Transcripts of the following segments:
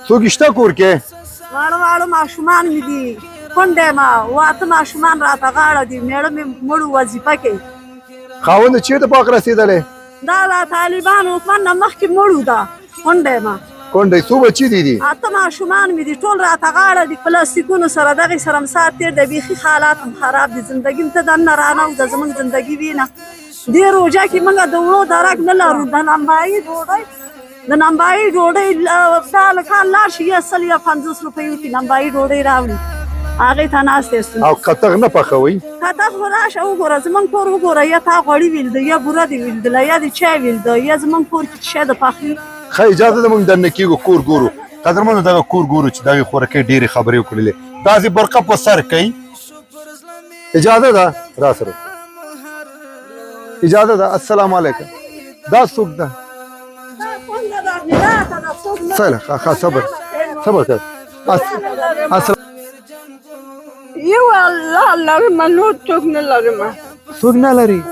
څوک شته کور کې؟ واړه واړه ماشومان مې دي، کونډه یم، واته ماشومان راته غاړه دي، مېړه مې مړ وظیفه کوي. خاوند چېرته په حق رسېدلی؟ دا د طالبانو حکومت نه مخکې مړ و، دا کونډه یم. کونډه څو بچي دي دي؟ اته ماشومان مې دي، ټول راته غاړه دي، پلاستیکونو سره دغې سره هم سات تېر دی، بیخي حالات هم خراب دي، زندګي ته دننه رانه وځه، زموږ زندګي وینه. دې روژه کې موږ د وړو درک نه لرو، د نمبایي ډوډۍ د نمبایي ډوډۍ دا هلکان لاړ شي یا 100 یا 50 روپۍ وکړي نمبایي ډوډۍ راوړي، هغې ته ناست یاست. او قطغ نه پخوئ؟ قطغ خو راشه وګوره، زموږ کور وګوره، یا تا غوړي ویلده، یا بوره دې ویلدله، یا دې چای ویلده، یا زموږ کور کې څه شی د پخلي. ښه اجازه ده موږ دننه کېږو، کور ګورو. قدرمنو دغه کور ګورو چې دغې خورکۍ ډېرې خبرې وکړلې، داسې برقه په سر کوي. اجازه ده را سره؟ اجازه ده. السلام علیکم. دا څوک ده؟ سره ښه صبر صبر کړه. یو الله لرم، نور څوک نه لرم. څوک نه لري؟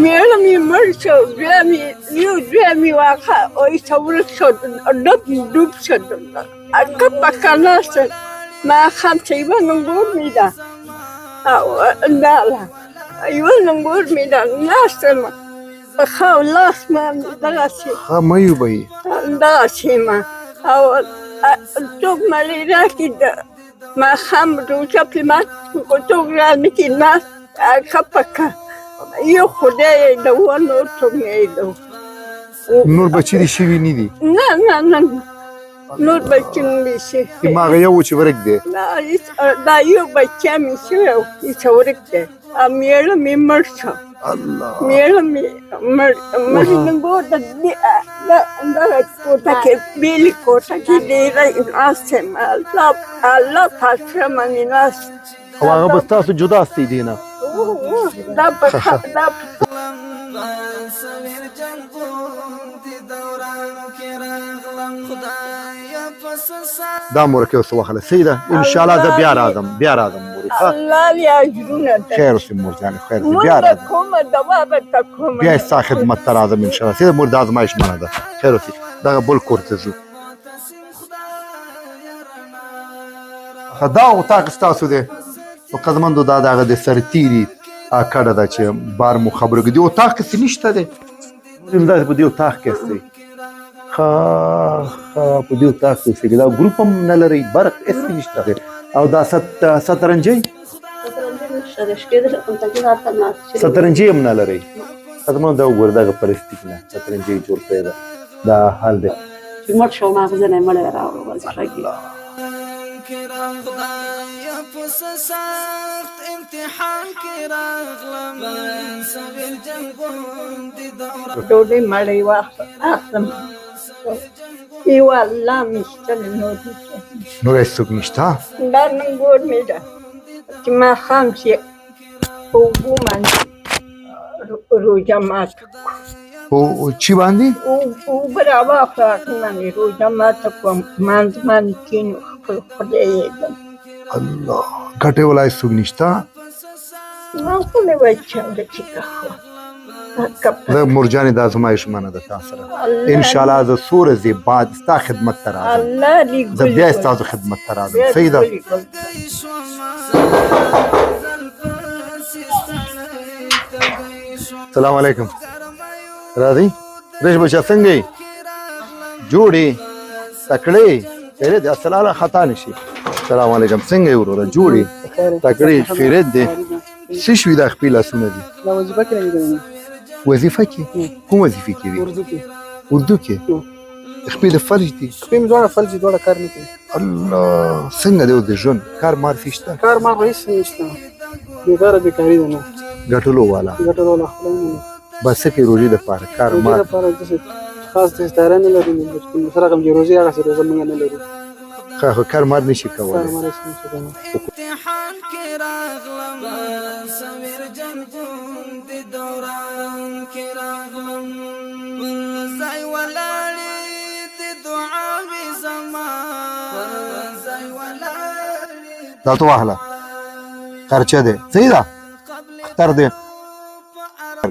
مېړه مې مړ شو، زوی مې یو زوی مې واخه او ایسه ورک شو، ډوب ډوب شو، کپه که ناست ماښام ته یوه ننګور مې ده او داله یوه ننګور مې ده، ناست یم پښه او لاس باندې دغسې. ښه مه یو به یې دغسې ما او څوک مړی راکړي د ماښام روژه پرې مات څوک رانه کړي ناست ښه پکه یو خدای یې د و، نور څوک نه یې د. نور بچي دې شوي نه دي؟ نه نه نه، نور بچي نه دي شوي. ما هغه یو چې ورک دی. دا یو بچی مې شوی و چې ورک دی، مېړه مې مړ شو. الله، مېړه مې مړ مړ. نګور د دغه کوټه کې، بېلې کوټه کې ډېری ناست یم، الله الله پاچا باندې ناست. او هغه به ستاسو جدا ستې دی نه؟ دا په دا دا مورکه اوس واخله. صحیح ده، ان شاء الله زه بیا راځم، بیا راځم مورې. ښه الله دې اجرونه درکړي. خیر اوسې مور جانې، خیر اوسې، بیا راځم. کومه دوا به ته کومه بیا ستا خدمت ته راځم ان شاء الله. صحیح ده مور، دا زما ژمنه ده. خیر اوسې. دغه بل کور ته ځو. ښه دا اتاق ستاسو دی؟ نو قدرمندو دا دغه د سرتیري کډه ده چې بار مو خبرو کې. دې اتاق کې څه نشته دی؟ همداسې په دې اتاق کې یاستئ؟ ښه ښه، په دې اتاق کې اوسېږئ. دا ګروپ هم نه لرئ، برق هېڅ نشته دی. او دا سترنجۍ؟ سترنجۍ هم نه لرئ؟ قدرمندو دا وګوره، دغه پلاستیک نه سترنجۍ جوړ کړی ده. دا حال دی چې مړ شو، ما غزنه مړی راوړو وظیفه کې. ډوډۍ مړۍ واخلم، یو الله مې شته، نور نور هېڅوک نشته. دا ننګور مې ده چې ماښام شي په اوبو باندې روژه ماته کړو. په چی باندې؟ اوبه راواخله، هغې باندې روژه ماته کړم، لمانځه باندې کښېنو، خپل خدای یې دم. الله، ګټې ولا هېڅوک نشته؟ ما خو نه وایي څنګه چې که خو زه مور جانې دا زما ژمنه ده تا سره، ان شاء الله زه څو ورځې بعد ستا خدمت ته راځم، زه بیا ستاسو خدمت ته راځم. صحیح ده. السلام علیکم. راځئ رش بچا، څنګه یې؟ جوړې تکړې خیریت دی؟ السلام خطا نشي. السلام علیکم، څنګه یې وروره؟ جوړې تکړې خیریت دی؟ څه شوي دا خپې لاسونه دي؟ دا وظیفه کې نه؟ وظیفه کې؟ کوم وظیفه کې دي؟ اردو کې. اردو کې؟ خپې د فلج دي؟ خپې مې دواړه فلج دي، دواړه کار نه کوي. الله، څنګه دی اوس د ژوند؟ کار مار څه شته؟ کار مار خو هېڅ نشته، بېکاره بېکاري ده. نه ګټلو والا ګټلو والا خپله نه. بس څه کوې روژې دپاره؟ کار روژې مار دپاره داسې خاص دستاره نه لرو، نو بس کوم سره رقم چې روژې هغسې روژه موږ نه لرو. ښه، خو کار مار نشي کولی. کار مار هېڅ نشي کولی. دا ته واخله، خرچه دی. صحیح ده، خطر دی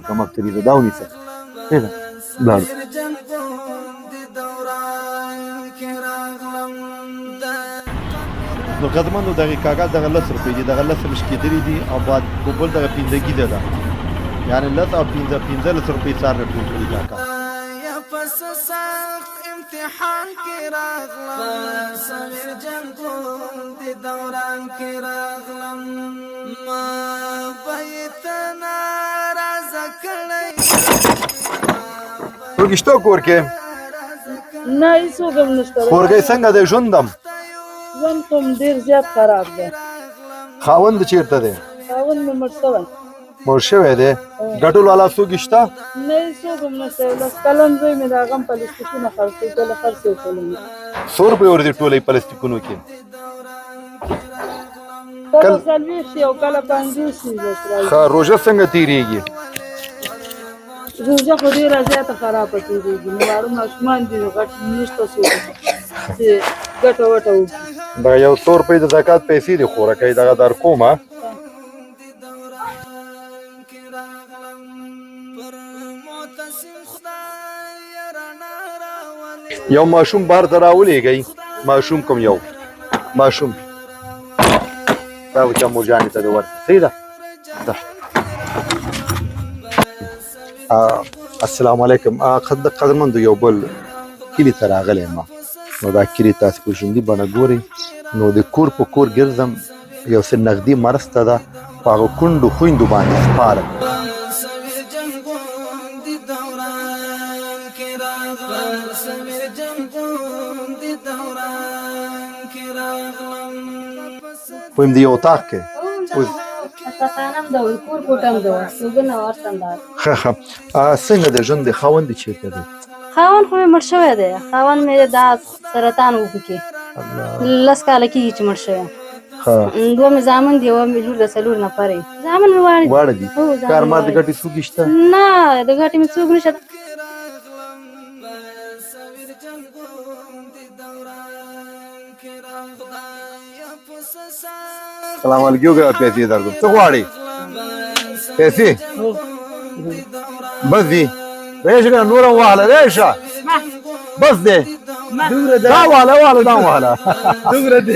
کمک ترې دا ونیسه. صحیح ده، لاړو. نو قدرمندو دغه کاکا دغه لس روپۍ دي، دغه لس هم شکېدلي دي او بعد په بل دغه پنځه ګیده ده، یعنې لس او پنځه 15 روپۍ څار راټول کړي کاکا. امتحان کې راغلم سمیر جنګون د دوران کې راغلم ما بیتنا راز کړی. څوک شته کور کې؟ نه، هیڅوک هم نشته. خورګۍ څنګه دی ژوندم؟ ژوند کوم ډېر زیات خراب دی. خاوند چیرته دی؟ خاوند مې مړ شوی. مړ شوی دی. ګټلو والا څوک شته؟ نه، هیڅوک هم نشته. یو لس کلن زوی مې د هغه هم پلاستیکونه خرڅوي، کله خرڅ یې کولم. څو روپۍ ورځي ټولې پلاستیکونو کې؟ کله 40 او کله 50 وي بس راځي. ښه، روژه څنګه تېرېږي؟ روژه خو ډېره زیاته خرابه تېرېږي، نو واړه ماشومان دي، غټ نشته څوک چې ګټه وټه وکړي. دغه یو څو روپۍ د زکات پیسې دي خورکۍ، دغه در کوم. یو ماشوم بار ته راولېږئ. ماشوم کوم یو ماشوم دا وچه مورجانې ته دې ورکړه. صحیح ده. السلام علیکم. قدرمندو یو بل کلي ته راغلی یم. نو دا کلي تاسو په ژوندي بڼه ګورئ. نو د کور په کور ګرځم، یو څه نغدي مرسته ده په هغه کونډو خویندو باندې سپارم. ویم د یو اتاق کې اوس ښه ښه. څنګه د ژوند د خاوند دې چېرته دی؟ خاوند خو مې مړ شوی دی. خاوند مې دا سرطان و پکې، 10 کاله کېږي چې مړ شوی. دوه مې زامن دي، یوه مې لور ده، 4 نفره یې. زامن مې واړه دي. واړه دي. هو، زامن کار مار د واړه دي. ګټې څوک شته؟ نه، د ګټې مې څوک نشته. سلام علیکم. وګوره پیسې درکوم. څه غواړې؟ پیسې بس دي. راشي که نور هم واخله، راشه بس دی. دا واله واله دا واله،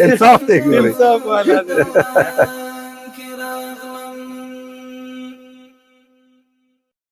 انصاف دی ګورې. انصاف والا دی.